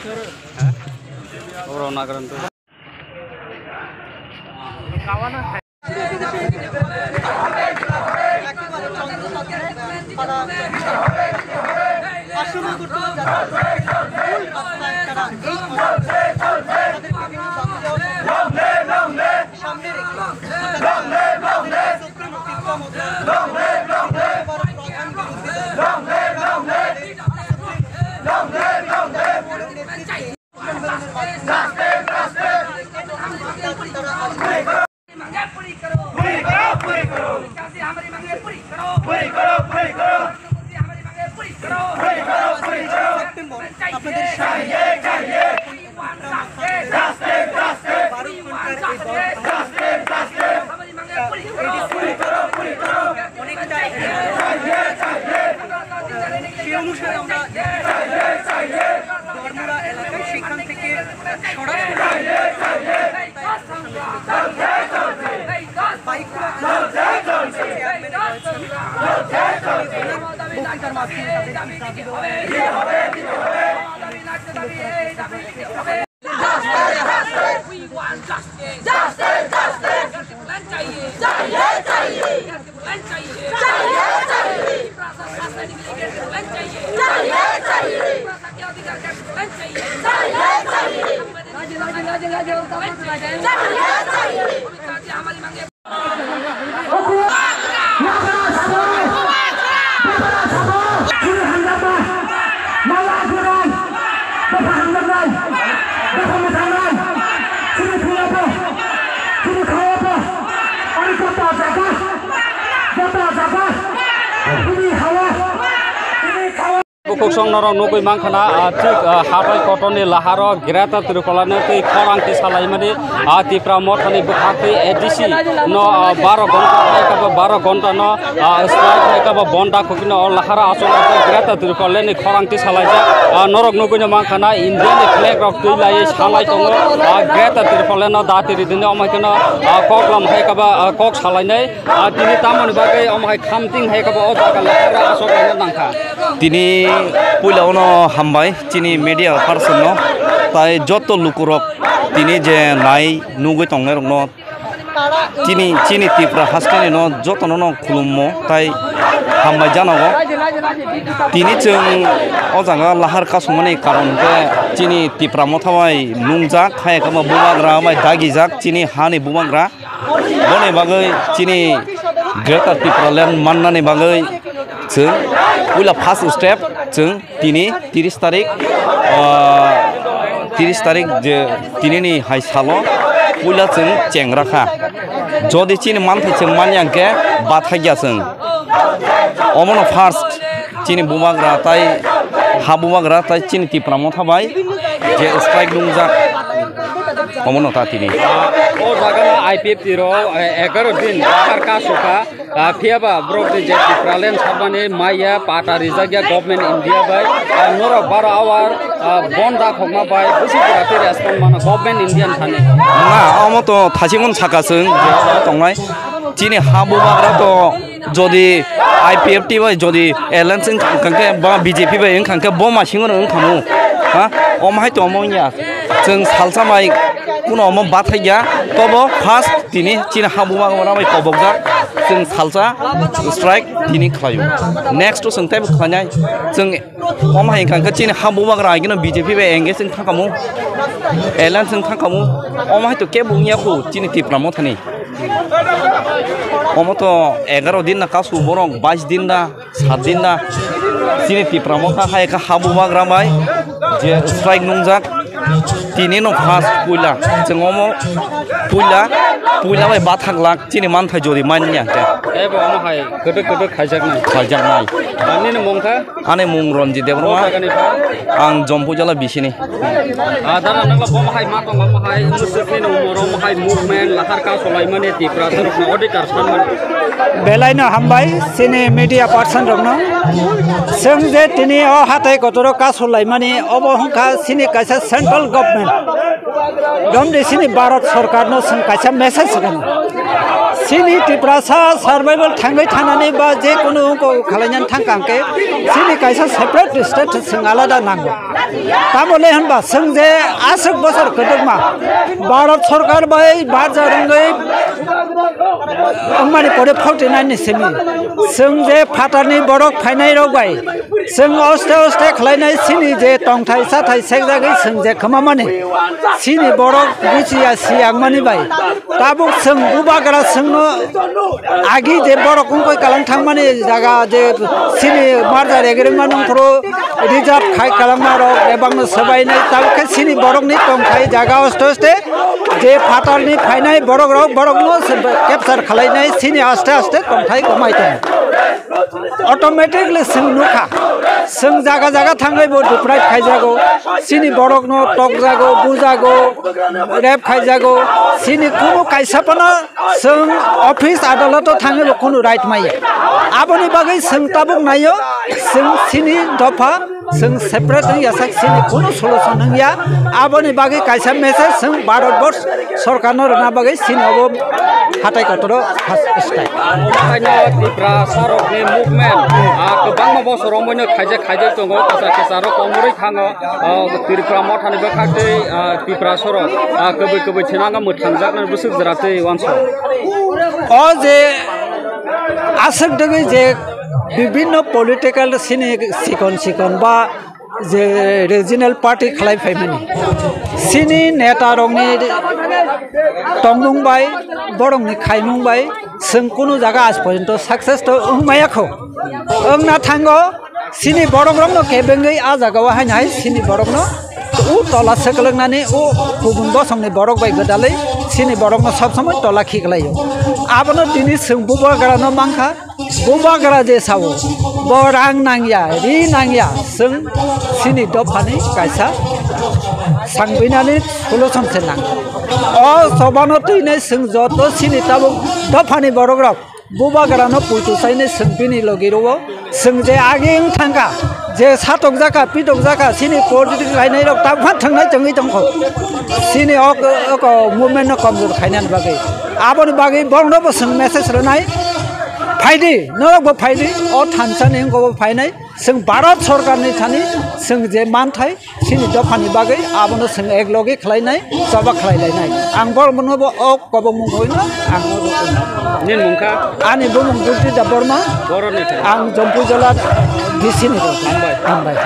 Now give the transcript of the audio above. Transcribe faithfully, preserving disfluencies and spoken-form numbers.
Oro nagrang tu. मांगे पूरी करो। पूरी करो, पूरी करो। पूरी करो, पूरी करो। हमारी मांगे पूरी करो। पूरी करो, पूरी करो। चाहिए, चाहिए। We want justice। Justice, justice। We want justice। Justice, justice। हमारी मांगे पूरी करो। पूरी करो, पूरी करो। অনেকটা সেই অনুসারে আমরা ধর্মরা এলাকায় সেখান থেকে সরাসরি বক্তৃতার মাধ্যমে তাদের কি দাবি দাওয়া We want justice। Justice, justice। चाहिए। चाहिए, चाहिए। चाहिए, चाहिए। चाहिए, चाहिए। चाहिए, चाहिए। चाहिए, चाहिए। चाहिए, चाहिए। Bukhuk song norok nugui mankha na, ah, thik, ah, hatai kotorni laharo Greater Tripura ni twi khorang twi salaimani, ah, Tipra Mothani bwkhak twi A D C no, ah, baro ghonta hai khe bo baro ghonta no, ah, strike hai khe bo bonda khukino o laharo achuk achuk Greater Tripura ni khorang twi salaijak. Ah, norok nugui no mankha na India ni flag rok twi lai salai tongo, ah, Greater Tripura no dati ridini omai kheno, ah, kok lam hai khe bo, ah, kok salainai. Ah, tini tamoni bagwi omo hai khamting hai khe bo o jaga lahara aswk laina nangkha. Tini puila ono hambai chini media person no, tai joto lukurok tini je nai nugwi tongnai rokno chini, chini Tipra hasteni no jotono no khulummo tai hambai janogo. Tini chwng o jaga lahar kasumani karon khe chini Tipra Motha bai nungjak, hai khe bo bubagra bai dagijak chini hani bubagra. Boni bagwi chini Greater Tipraland mannani bagwi chwng puila first step chwng tini tris tarik, ah, tris tarik je tinini hai salo puila chwng chengra kha. Jodi chini manthai chwng manya hwnkhe bathakya chwng. Omono first chini bubagra tai ha bubagra tai chini Tipra Motha bai je strike nungjak, omono ta tini. O jaga no I P F T rok, eh, egaroh din lahar kasukha, ah, phiyaba borok ni je Tipraland sabmani maya pata rijak ya government India bai, ah, norok baro hour, ah, bonda khokma bai bwswk jora twi respond mano government India ni thani. Na, omo to thachimon saka chwng je tongnai. Chini ha bubagra to jodi I P F T bai jodi alliance wngkha khe ba B J P bai wngkha khe bo masing no wngkhamu. Ha? Omo hai to omo wngya. Chwng salsa mai kuno omo bathai ya. Tobo first tini chini ha bubagra bai kobokjak. Chwng salsa strike tini khlaio. Next to chwng teibo khlainai. Chwng Omo hai wngkha khe chini ha bubagra agino B J P bai engage wng thangkhamu, alliance wng thangkhamu. Omo hai to kebo wngya kho chini Tipra Mothani. Omo to egaroh din na kasu borok, bais din na, sat din na. Chini Tipra Motha hai kha ha bubagra bai je strike nungjak. Tini no first puila, chwng omo puila, puila bai bathak lak chini manthai jodi manya khe. Ebo omo hai kwdwk kwdwk khaijaknai. Khaijaknai. Nini mung kha? Ani mung Ranjit Debbarma. O jaga ni pha? Ang Jompu jala bisini. Ah, dara nangla bomo hai ma tong, bomo hai, nusukni no moro mo hai movement, lahar ka solaimani Tipra rokno odhikar sanmani. Belai no hambai, chini media person rokno. Chwng je tini o hatai kotoro ka solaimani, obo hwnkha chini kaisa central government. Domdi chini Bharat Sarkar no chwng kaisa message rwno. Chini Tiprasa survival thangwi thanani ba je kunu ongko khalainani thangka hwnkhe chini kaisa separate state chwng alada nango. Tamo le hwnba chwng je aswk bosor kwdwkma Bharat sorkar bai barja rwngwi wngmani pore forty nine ni simi chwng je phatarni borok phainai rok bai chwng oste oste khlainai chini je tongthai chathai sekjagwi chwng je khwmamani chini borok buchiya siyangmani bai tabuk chwng bubagra chwngno agi je borok wngkoi kalang thangmani jaga je chini marja regri manung phuru reserve khai kalangma rok ebangno swbainai tabuk khe chini borokni tongthai jaga oste oste je phatarni phainai borok rok borokno capture khwlainai chini aste aste tongthai kwmai tongo. Automatically chwng nukha, chwng jaga jaga thangwi bo deprive khaijago, chini borokno tokjago, bujago, rape khaijago, chini kunu kaisa phano chwng office adaloto thangwi bo kunu right maya. Aboni bagwi chwng tabuk naio, chwng chini dopha chwng separate wngya sak chini kunu solution wngya. Aboni bagwi kaisa message chwng Bharat Borsh sorkarno rwna bagwi chini obo hatai kotoro first step. Omo kaino Tipra sarokni movement, ah, kwbangma bosor romwino khaijak khaijak tongo, kwchar kwcharo komorwi thango, ah, Tripura mothani bwkhak tei, ah, Tipra sorok, ah, kwbwi kwbwi thinango mwthangjaknani bwswk jwra tei uansuk. O je aswk dwgwi je bibinno political sini sikon sikon ba je regional party khlai phaimani. Sini neta rokni tongmung bai, borokni khaimung bai, chwng kunu jaga aaj porjonto success to wng maya kho. Wngna thango, sini borok rokno kebengwi a jaga o haino hai sini borokno u tola swkwlwknani u kubun bosongni borok bai gwdalwi sini borokno sob somoi tola khiklaio. Abono tini chwng bubagrano mankha. Bubagra je sao, bo rang nangya, ri nangya, chwng chini dophani kaisa sangbinani solution se nang. O chobano twinai chwng joto chini tabuk dophani borok rok bubagrano puitu sainai chwng bini logi rwo, chwng je agi wng thangkha, je satok jaka, pitok jaka, chini politics lainai rok tabukha thwngnai chwngwi tongkho. Chini ok, ok movement no komjor khainani bagwi. Aboni bagwi borokno bo chwng message rwnai. Phaidi, norok bo phaidi, o thansa ni wngkha bo phainai. Chwng Bharat sorkar ni thani chwng je manthai, chini dophani bagwi abono chwng ek logi khlainai, choba khlai lainai. Ang borok no bo o kobongmung hoino ang no rw-, Nini mung kha? Ani bumung Durti Debbarma. Boroni thai. Ang Jampui Jala D C ni rw. Hambai. Hambai.